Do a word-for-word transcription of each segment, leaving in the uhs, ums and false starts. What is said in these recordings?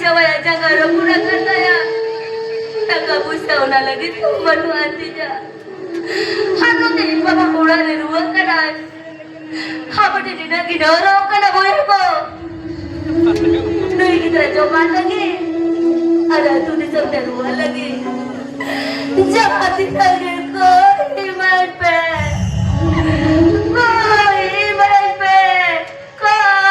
ᱡᱟᱶᱟᱭᱟᱜ ᱡᱟᱸᱜᱟ ᱨᱟᱹᱯᱩᱫ ᱟᱠᱟᱱ ᱛᱟᱭᱟ᱾ ᱴᱟᱠᱟ ᱯᱩᱭᱥᱟᱹ ᱚᱱᱟ ᱞᱟᱹᱜᱤᱫ ᱦᱚᱸ ᱵᱟᱹᱱᱩᱜᱼᱟ ᱛᱤᱧᱟ᱾ ᱟᱨ ᱱᱚᱛᱮ ᱤᱧ ᱵᱟᱵᱟ ᱚᱲᱟᱜ ᱨᱮ ᱨᱩᱣᱟᱹᱜ ᱠᱟᱱᱟᱭ᱾ ᱟᱵᱚ ᱴᱷᱮᱱ ᱱᱤᱱᱟᱹᱜ ᱜᱮ ᱰᱷᱮᱨᱚᱜ ᱠᱟᱱᱟ ᱵᱚᱭᱦᱟ ᱠᱚ᱾ ᱱᱩᱭ ᱜᱤᱫᱽᱨᱟᱹ ᱡᱚᱢᱟᱜ ᱞᱟᱹᱜᱤᱫ ᱟᱨ ᱟᱹᱛᱩ ᱫᱤᱥᱚᱢ ᱛᱮ ᱨᱩᱣᱟᱹᱲ ᱞᱟᱹᱜᱤᱫ ᱡᱟᱦᱟᱸ ᱛᱤᱱᱟᱹᱜ ᱜᱮ ᱠᱚᱭ ᱮᱢᱟᱭ ᱯᱮ, ᱠᱚᱭ ᱮᱢᱟᱭ ᱯᱮ, ᱠᱚᱭ᱾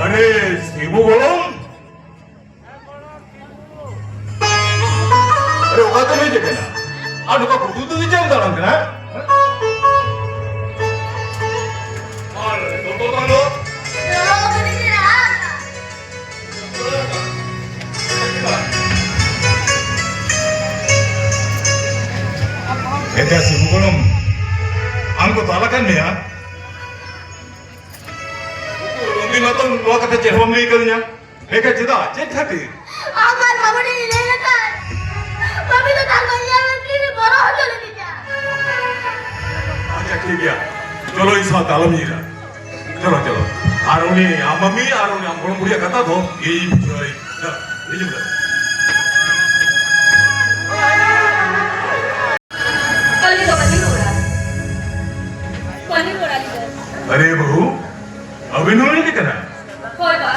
ᱟᱨᱮ ᱥᱤᱵᱩ ᱜᱚᱲᱚᱢ, ᱟᱨᱮ ᱚᱠᱟ ᱛᱮᱢ ᱦᱮᱡ ᱟᱠᱟᱱᱟ? ᱟᱨ ᱱᱚᱝᱠᱟ ᱜᱩᱰᱩ ᱫᱚ ᱪᱮᱫ ᱮᱢ ᱫᱟᱬᱟᱱ ᱠᱟᱱᱟ? ᱟᱨ ᱫᱚᱛᱚ ᱛᱟᱢ ᱫᱚ? ᱮᱛᱮ ᱥᱤᱵᱩ ᱜᱚᱲᱚᱢ, ᱟᱢ ᱠᱚ ᱛᱟᱞ ᱟᱠᱟᱫ ᱢᱮᱭᱟ? ᱩᱱᱫᱤᱱ ᱢᱟᱛᱚ ᱱᱚᱣᱟ ᱠᱟᱛᱷᱟ ᱪᱮᱫ ᱦᱚᱸ ᱵᱟᱢ ᱞᱟᱹᱭ ᱠᱟᱹᱫᱤᱧᱟ᱾ ᱮᱱᱠᱷᱟᱱ ᱪᱮᱫᱟᱜ? ᱪᱮᱫ ᱠᱷᱟᱹᱛᱤᱨ? ᱟᱢ ᱟᱨ ᱢᱟᱢᱩᱱᱤ ᱞᱟᱹᱭ ᱞᱮᱠᱷᱟᱱ ᱢᱟᱢᱤ ᱫᱚ ᱛᱟᱞ ᱵᱟᱹᱧ ᱧᱟᱢ ᱞᱮᱫ ᱛᱮ ᱵᱚᱨᱚ ᱦᱚᱪᱚ ᱞᱤᱫᱤᱧᱟ᱾ ᱟᱪᱪᱷᱟ, ᱴᱷᱤᱠ ᱜᱮᱭᱟ, ᱪᱚᱞᱚ, ᱤᱧ ᱥᱟᱶᱛᱮ ᱟᱞᱚᱢ ᱧᱤᱨᱟ᱾ ᱪᱚᱞᱚ, ᱪᱚᱞᱚ᱾ ᱟᱨ ᱩᱱᱤ ᱟᱢ ᱢᱟᱢᱤ ᱟᱨ ᱩᱱᱤ ᱟᱢ ᱜᱚᱲᱚᱢ ᱵᱩᱲᱦᱤᱭᱟᱜ ᱠᱟᱛᱷᱟ ᱫᱚ ᱤᱧ ᱵᱩᱡᱷᱟᱹᱣ ᱟᱹᱧ᱾ ᱪᱚᱞᱚ, ᱦᱤᱡᱩᱜ ᱢᱮ᱾ ᱟᱞᱮ ᱫᱚ ᱵᱟᱞᱮ ᱨᱚᱲᱟ᱾ ᱵᱟᱞᱮ ᱨᱚᱲᱟ ᱟᱞᱮ ᱫᱚ᱾ ᱟᱨᱮ ᱵᱟᱹᱦᱩ, ᱵᱟᱹᱧ ᱨᱩᱣᱟᱹᱲ ᱤᱫᱤ ᱠᱟᱱᱟ᱾ ᱦᱳᱭ ᱵᱟ,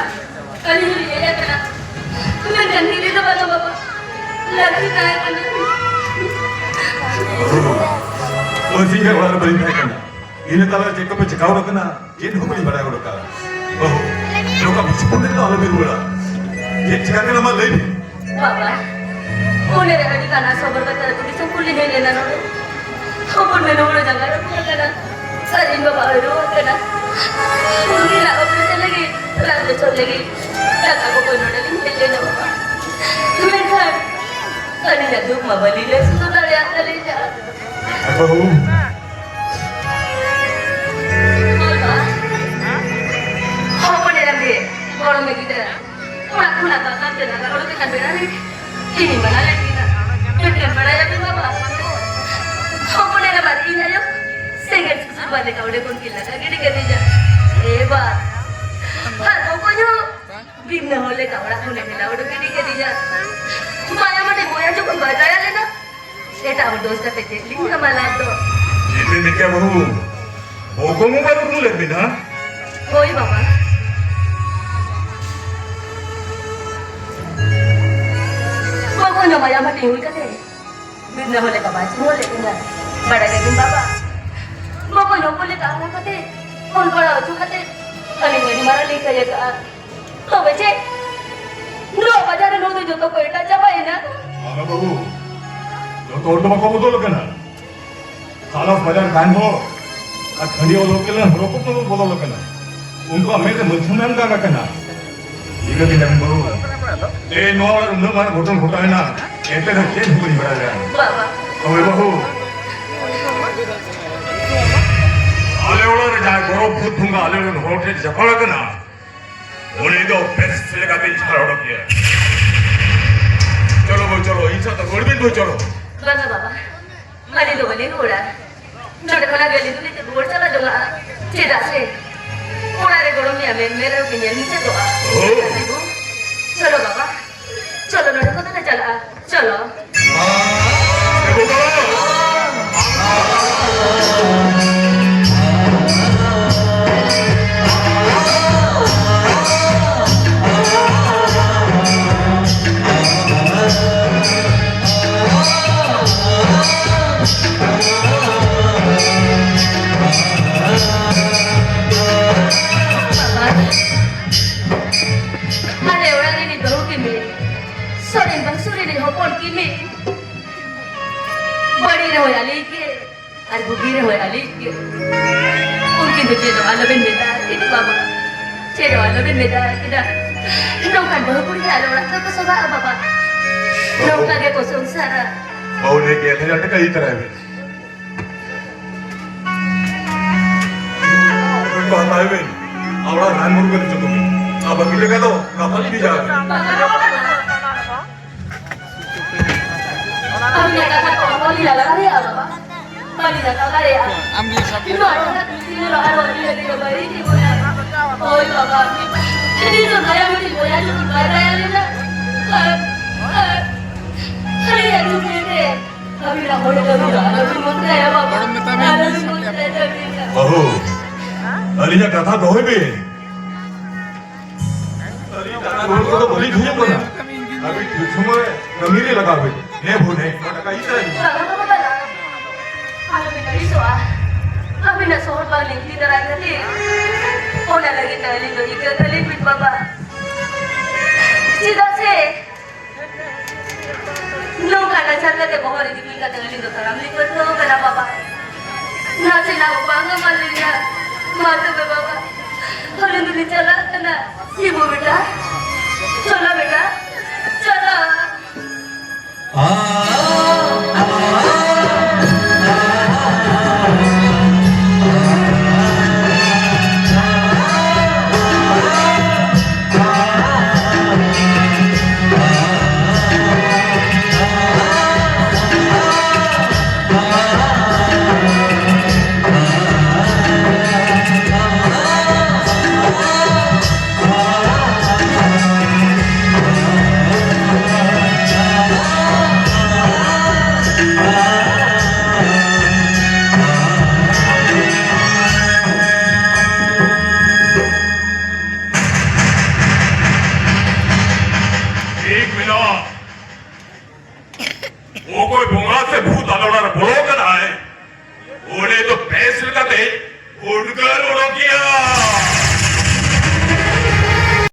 ᱟᱹᱞᱤᱧ ᱦᱚᱸᱞᱤᱧ ᱦᱮᱡ ᱟᱠᱟᱱᱟ, ᱢᱮᱱᱠᱷᱟᱱ ᱫᱷᱤᱨᱤ ᱫᱚ ᱵᱟᱹᱱᱩᱜ ᱵᱟᱵᱟ, ᱞᱟᱹᱠᱛᱤ ᱛᱟᱦᱮᱸ ᱠᱟᱱᱟ᱾ ᱵᱟᱹᱥᱤᱧ ᱜᱟᱱ ᱚᱲᱟᱜ ᱨᱮ ᱵᱟᱹᱞᱤᱧ ᱛᱟᱦᱮᱸ ᱠᱟᱱᱟ, ᱤᱱᱟᱹ ᱛᱟᱞᱟ ᱪᱮᱫ ᱠᱚᱯᱮ ᱪᱮᱠᱟᱣ ᱟᱠᱟᱱᱟ? ᱪᱮᱫ ᱦᱚᱸ ᱵᱟᱹᱧ ᱵᱟᱲᱟᱭ ᱜᱚᱫ ᱠᱟᱜᱼᱟ᱾ ᱵᱟᱹᱦᱩ, ᱱᱚᱝᱠᱟ ᱵᱤᱥᱯᱚᱱ ᱨᱮᱫᱚ ᱟᱞᱚ ᱵᱤᱱ ᱨᱩᱣᱟᱹᱲᱟ᱾ ᱪᱮᱫ ᱪᱤᱠᱟᱹ ᱠᱟᱱᱟ ᱢᱟ ᱞᱟᱹᱭ ᱵᱤᱱ᱾ ᱵᱟᱵᱟ, ᱢᱚᱱᱮ ᱨᱮ ᱟᱹᱰᱤ ᱜᱟᱱ ᱟᱥᱟ ᱵᱚᱨᱵᱟᱫ ᱠᱟᱛᱮ ᱫᱤᱥᱚᱢ ᱠᱩᱞᱤ ᱦᱮᱡ ᱞᱮᱱᱟ ᱱᱚᱰᱮ᱾ ᱦᱚᱯᱚᱱ ᱢᱮᱱ ᱦᱚᱲ ᱡᱟᱸᱜᱟ ᱨᱮ ᱯᱩᱨᱟᱹ ᱠᱟᱱᱟ᱾ ᱟᱨ ᱤᱧ ᱵᱟᱵᱟ ᱟᱹᱨᱩ ᱟᱠᱟᱱᱟ᱾ ᱩᱱᱠᱤᱱᱟᱜ operation ᱞᱟᱹᱜᱤᱫ, ᱨᱟᱱ ᱵᱮᱥᱚᱜ ᱞᱟᱹᱜᱤᱫ ᱴᱟᱠᱟ ᱠᱚ ᱠᱚᱭ ᱱᱚᱰᱮ ᱞᱤᱧ ᱦᱮᱡ ᱞᱮᱱᱟ ᱵᱟᱵᱟ᱾ ᱢᱮᱱᱠᱷᱟᱱ ᱟᱹᱞᱤᱧᱟᱜ ᱫᱩᱠ ᱢᱟ ᱵᱟᱹᱞᱤᱧ ᱞᱟᱹᱭ ᱥᱚᱫᱚᱨ ᱫᱟᱲᱮᱭᱟᱜ ᱛᱟᱹᱞᱤᱧᱟ᱾ ᱵᱟᱹᱦᱩ᱾ ᱦᱚᱯᱚᱱ ᱮᱨᱟ ᱜᱮ, ᱜᱚᱲᱚᱢ ᱜᱤᱫᱽᱨᱟᱹ᱾ ᱚᱲᱟᱜ ᱠᱷᱚᱱᱟᱜ ᱵᱟᱜᱟᱱ ᱛᱮ ᱞᱟᱜᱟ ᱚᱰᱚᱠ ᱟᱠᱟᱱ ᱵᱮᱲᱟ ᱨᱮ ᱤᱧᱤᱧ ᱢᱟᱱᱟ ᱞᱮᱫ ᱠᱤᱱᱟ᱾ ᱢᱮᱱᱠᱷᱟᱱ ᱵᱟᱲᱟᱭᱟᱯᱮ ᱵᱟᱵᱟ, ᱦᱚᱯᱚᱱ ᱮᱨᱟ ᱵᱟᱨ ᱤᱧ ᱟᱭᱳ ᱥᱮᱸᱜᱮᱞ ᱥᱩᱥᱩᱨ ᱵᱟᱞᱮ ᱠᱟ ᱚᱸᱰᱮ ᱠᱷᱚᱱ ᱠᱤᱱ ᱞᱟᱜᱟ ᱜᱤᱰᱤ ᱠᱟᱫᱤᱧᱟ᱾ ᱮ ᱵᱟ, ᱟᱨ ᱵᱚᱠᱚᱧ ᱦᱚᱸ ᱵᱤᱱᱟᱹ ᱦᱚᱲ ᱞᱮᱠᱟ ᱚᱲᱟᱜ ᱠᱷᱚᱱᱮ ᱢᱮᱞᱟ ᱩᱰᱩᱠ ᱜᱤᱰᱤ ᱠᱟᱫᱤᱧᱟ᱾ ᱢᱟᱭᱟ ᱢᱟᱱᱮ ᱵᱚᱭᱟ ᱡᱚᱠᱷᱚᱱ ᱵᱟᱭ ᱫᱟᱭᱟ ᱞᱮᱱᱟ, ᱮᱴᱟᱜ ᱦᱚᱲ ᱫᱳᱥ ᱠᱟᱛᱮ ᱪᱮᱫ ᱞᱤᱧ ᱧᱟᱢᱟ ᱞᱟᱡ ᱫᱚ? ᱪᱮᱫ ᱵᱤᱱ ᱢᱮᱱ ᱠᱮᱫᱟ ᱵᱟᱹᱦᱩ? ᱵᱚᱠᱚ ᱢᱳᱵᱟᱭᱤᱞ ᱩᱰᱩᱠ ᱞᱮᱫ ᱵᱤᱱᱟ? ᱦᱳᱭ ᱵᱟᱵᱟ᱾ ᱵᱚᱠᱚ ᱧᱟᱢᱟᱭᱟ ᱢᱟᱹᱴᱤ ᱦᱩᱭ ᱠᱟᱛᱮ᱾ ᱵᱤᱨᱱᱟ ᱦᱚᱸ ᱞᱮᱠᱟ ᱵᱟᱭ ᱪᱤᱱᱦᱟᱹᱣ ᱞᱮᱫ ᱞᱤᱧᱟ᱾ ᱵᱟᱰᱟᱭ ᱜᱮᱭᱟᱵᱤᱱ ᱵᱟᱵᱟ, ᱵᱚᱠᱚ ᱧᱚᱜ ᱠᱚ ᱞᱮᱠᱟ ᱦᱟᱨᱟ ᱠᱟᱛᱮ, ᱚᱞ ᱯᱟᱲᱦᱟᱣ ᱦᱚᱪᱚ ᱠᱟᱛᱮ, ᱟᱹᱞᱤᱧ ᱟᱹᱰᱤ ᱢᱟᱨᱟᱝ ᱞᱤᱧ ᱠᱟᱹᱭ ᱟᱠᱟᱫᱼᱟ᱾ ᱛᱚᱵᱮ ᱪᱮᱫ? ᱱᱚᱣᱟ ᱵᱟᱡᱟᱨ ᱨᱮ ᱱᱚᱣᱟ ᱫᱚ ᱡᱚᱛᱚ ᱠᱚ ᱮᱴᱟᱜ ᱪᱟᱵᱟᱭᱮᱱᱟ᱾ ᱵᱟᱵᱟ ᱵᱟᱹᱵᱩ, ᱡᱚᱛᱚ ᱦᱚᱲ ᱫᱚ ᱵᱟᱠᱚ ᱵᱚᱫᱚᱞ ᱟᱠᱟᱱᱟ᱾ ᱥᱟᱞᱟᱥ ᱵᱟᱡᱟᱨ ᱛᱟᱦᱮᱱ ᱦᱚᱲ ᱟᱨ ᱠᱷᱟᱹᱱᱰᱤ ᱚᱞ ᱦᱚᱲ ᱠᱚ ᱵᱚᱫᱚᱞ ᱟᱠᱟᱱᱟ᱾ ᱩᱱᱠᱩᱣᱟᱜ ᱢᱮᱫ ᱨᱮ ᱢᱟᱹᱪᱷᱟᱹ ᱢᱮ ᱮᱢ ᱠᱟᱜ ᱠᱟᱱᱟ᱾ ᱴᱷᱤᱠ ᱟᱪᱷᱮ ᱡᱟᱢᱤᱱ ᱵᱟᱹᱵᱩ, ᱛᱮᱦᱮᱧ ᱱᱚᱣᱟ ᱚᱲᱟᱜ ᱨᱮ ᱩᱱᱟᱹᱜ ᱢᱟᱨᱟᱝ ᱜᱷᱚᱴᱚᱱ ᱜᱷᱚᱴᱟᱣᱮᱱᱟ, ᱮᱱᱛᱮ ᱨᱮᱦᱚᱸ ᱪᱮᱫ ᱦᱚᱸ ᱵᱟᱹᱧ ᱵᱟᱲᱟᱭᱟ᱾ ᱵᱟᱵᱟ᱾ ᱦᱳᱭ ᱵᱟᱹᱦᱩ, ᱟᱞᱮ ᱚᱲᱟᱜ ᱨᱮ ᱡᱟᱦᱟᱸᱭ ᱜᱚᱨᱚᱵ ᱵᱷᱩᱛ ᱵᱚᱸᱜᱟ ᱟᱞᱮ ᱨᱮᱱ ᱦᱚᱲ ᱴᱷᱮᱱ ᱪᱟᱯᱟᱲ ᱟᱠᱟᱱᱟ, ᱩᱱᱤ ᱫᱚ ᱵᱮᱥ ᱞᱮᱠᱟᱛᱮᱧ ᱡᱷᱟᱲ ᱚᱰᱚᱠᱮᱭᱟ᱾ ᱪᱚᱞᱚ ᱵᱟᱹᱵᱩ, ᱪᱚᱞᱚ, ᱤᱧ ᱥᱟᱶᱛᱮ ᱨᱩᱣᱟᱹᱲ ᱵᱤᱱ ᱵᱟᱹᱵᱩ, ᱪᱚᱞᱚ᱾ ᱵᱟᱝᱟ ᱵᱟᱵᱟ, ᱟᱹᱞᱤᱧ ᱫᱚ ᱵᱟᱹᱞᱤᱧ ᱨᱩᱣᱟᱹᱲᱟ᱾ ᱱᱚᱰᱮ ᱠᱷᱚᱱᱟᱜ ᱜᱮ ᱟᱹᱞᱤᱧ ᱫᱚᱞᱤᱧ ᱨᱩᱣᱟᱹᱲ ᱪᱟᱞᱟᱣ ᱡᱚᱝᱟᱜᱼᱟ᱾ ᱪᱮᱫᱟᱜ ᱥᱮ ᱚᱲᱟᱜ ᱨᱮ ᱜᱚᱲᱚᱢ ᱢᱮᱭᱟ ᱢᱮ-, ᱢᱮᱨᱚᱢ ᱠᱤᱱ ᱧᱮᱞ ᱢᱩᱪᱟᱹᱫᱚᱜᱼᱟ᱾ ᱳ᱾ ᱪᱚᱞᱚ ᱵᱟᱵᱟ, ᱪᱚᱞᱚ ᱱᱚᱰᱮ ᱠᱷᱚᱱ ᱫᱚᱞᱮ ᱪᱟᱞᱟᱜᱼᱟ᱾ ᱪᱚᱞᱚ᱾ ᱮ ᱜᱚᱜᱚ! ᱵᱩᱜᱤ ᱨᱮᱦᱚᱸᱭ ᱟᱹᱞᱤᱧ ᱜᱮ᱾ ᱩᱱᱠᱤᱱ ᱫᱚ ᱪᱮᱫ ᱦᱚᱸ ᱟᱞᱚᱵᱮᱱ ᱢᱮᱛᱟ ᱠᱤᱱᱟ ᱵᱟᱵᱟ, ᱪᱮᱫ ᱦᱚᱸ ᱟᱞᱚᱵᱮᱱ ᱢᱮᱛᱟ ᱠᱤᱱᱟ᱾ ᱱᱚᱝᱠᱟᱱ ᱵᱟᱹᱦᱩ ᱠᱩᱲᱤ ᱜᱮ ᱟᱞᱮ ᱚᱲᱟᱜ ᱫᱚᱠᱚ ᱥᱚᱵᱷᱟᱜᱼᱟ ᱵᱟᱵᱟ᱾ ᱱᱚᱝᱠᱟ ᱜᱮᱠᱚ ᱥᱚᱝᱥᱟᱨᱟ᱾ ᱵᱟᱹᱦᱩ ᱞᱟᱹᱭ ᱠᱮᱫ ᱞᱮ ᱴᱟᱠᱟ ᱤᱫᱤ ᱛᱚᱨᱟᱭ ᱵᱤᱱ᱾ ᱠᱚ ᱦᱟᱛᱟᱣ ᱵᱤᱱ᱾ ᱟᱵᱲᱟ ᱨᱟᱱ ᱢᱩᱨᱜᱟᱹᱱ ᱦᱚᱪᱚ ᱠᱚᱵᱤᱱ᱾ ᱟᱵᱚ ᱜᱤᱫᱽᱨᱟᱹ ᱠᱚᱫᱚ ᱜᱟᱯᱟ ᱞᱤᱧ ᱵᱷᱮᱡᱟ ᱟᱠᱚᱣᱟ᱾ ᱟᱹᱵᱤᱱᱟᱜ ᱠᱟᱛᱷᱟ ᱠᱚ ᱵᱟᱹᱞᱤᱧ ᱞᱟᱜᱟ ᱫᱟᱲᱮᱭᱟᱜᱼᱟ ᱵᱟᱵᱟ᱾ ᱵᱟᱹᱞᱤᱧ ᱦᱟᱛᱟᱣ ᱫᱟᱲᱮᱭᱟᱜᱼᱟ᱾ ᱟᱢ ᱜᱮ ᱥᱟᱵ ᱤᱧ ᱢᱟ ᱚᱱᱟ ᱠᱩᱥᱤ ᱨᱮ ᱟᱨ ᱵᱟᱹᱞᱤᱧ ᱞᱟᱹᱭ ᱫᱟᱲᱮᱭᱟᱜᱼᱟ, ᱵᱟᱹᱲᱤᱡ ᱜᱮ ᱢᱚᱱᱮ᱾ ᱦᱳᱭ ᱵᱟᱵᱟ, ᱤᱧ ᱫᱚ ᱫᱟᱭᱟ ᱢᱤᱫᱴᱤᱡ ᱵᱚᱭᱦᱟ ᱡᱩᱫᱤ ᱵᱟᱭ ᱫᱟᱭᱟ ᱞᱮᱱᱟ, ᱟᱨ, ᱟᱨ, ᱟᱹᱞᱤᱧᱟᱜ ᱫᱩᱠ ᱧᱮᱞᱛᱮ ᱟᱹᱵᱤᱱᱟᱜ ᱦᱚᱲ ᱫᱚ ᱟᱹᱵᱤᱱ ᱫᱚ ᱟᱞᱚᱵᱤᱱ ᱢᱚᱱᱮᱭᱟ ᱵᱟᱵᱟ, ᱜᱚᱲᱚᱢ ᱢᱮᱛᱟᱭ ᱢᱮ, ᱟᱞᱚᱵᱤᱱ ᱢᱚᱱᱮᱭᱟ ᱟᱹᱵᱤᱱ ᱫᱚ᱾ ᱵᱟᱹᱦᱩ, ᱟᱹᱞᱤᱧᱟᱜ ᱠᱟᱛᱷᱟ ᱫᱚᱦᱚᱭ ᱵᱤᱱ᱾ ᱟᱹᱞᱤᱧ ᱴᱟᱠᱟ ᱨᱩᱣᱟᱹᱲ ᱠᱚᱫᱚ ᱵᱟᱹᱞᱤᱧ ᱠᱷᱚᱡᱚᱜ ᱠᱟᱱᱟ᱾ ᱟᱹᱵᱤᱱ ᱴᱷᱤᱠ ᱥᱚᱢᱚᱭ ᱠᱟᱹᱢᱤ ᱨᱮ ᱞᱟᱜᱟᱣ ᱵᱤᱱ᱾ ᱦᱮᱸ ᱵᱷᱩ, ᱦᱮᱸ, ᱱᱚᱣᱟ ᱴᱟᱠᱟ ᱤᱧ ᱥᱟᱞᱟᱜ ᱦᱤᱡᱩᱜ ᱠᱟᱱᱟ᱾ ᱵᱟᱵᱟ, ᱵᱟᱵᱟ, ᱵᱟᱵᱟ, ᱟᱞᱚᱵᱤᱱ ᱟᱹᱲᱤᱥᱚᱜᱼᱟ᱾ ᱟᱹᱵᱤᱱᱟᱜ ᱥᱚᱦᱚᱫ ᱵᱟᱝ ᱞᱤᱧ ᱤᱫᱤ ᱫᱟᱨᱟᱭ ᱠᱷᱟᱹᱛᱤᱨ ᱚᱱᱟ ᱞᱟᱹᱜᱤᱫ ᱛᱮ ᱟᱹᱞᱤᱧ ᱫᱚ ᱤᱠᱟᱹ ᱛᱟᱹᱞᱤᱧ ᱵᱤᱱ ᱵᱟᱵᱟ᱾ ᱪᱮᱫᱟᱜ ᱥᱮ ᱱᱚᱝᱠᱟ ᱱᱟᱪᱟᱨ ᱠᱟᱛᱮ ᱵᱚᱦᱚᱜ ᱨᱮ ᱫᱤᱯᱤᱞ ᱠᱟᱛᱮ ᱟᱹᱞᱤᱧ ᱫᱚ ᱛᱟᱲᱟᱢ ᱞᱤᱧ ᱯᱟᱹᱨᱠᱟᱹᱣ ᱠᱟᱱᱟ ᱵᱟᱵᱟ᱾ ᱱᱟᱥᱮᱱᱟᱜ ᱵᱟᱝ ᱮᱢᱟ ᱞᱤᱧᱟ᱾ ᱢᱟ ᱛᱚᱵᱮ ᱵᱟᱵᱟ, ᱟᱹᱞᱤᱧ ᱫᱚᱞᱤᱧ ᱪᱟᱞᱟᱜ ᱠᱟᱱᱟ᱾ ᱥᱤᱵᱩ ᱵᱮᱴᱟ, ᱪᱚᱞᱚ ᱵᱮᱴᱟ, ᱪᱚᱞᱚ᱾ ᱴᱷᱤᱠ ᱢᱮᱱᱟᱜᱼᱟ᱾ ᱚᱠᱚᱭ ᱵᱚᱸᱜᱟ ᱥᱮ ᱵᱷᱩᱛ ᱟᱞᱮ ᱚᱲᱟᱜ ᱨᱮ ᱵᱚᱞᱚ ᱠᱟᱱᱟᱭ, ᱩᱱᱤ ᱫᱚ ᱵᱮᱥ ᱞᱮᱠᱟᱛᱮ ᱩᱰᱜᱟᱹᱨ ᱚᱰᱚᱠᱮᱭᱟ᱾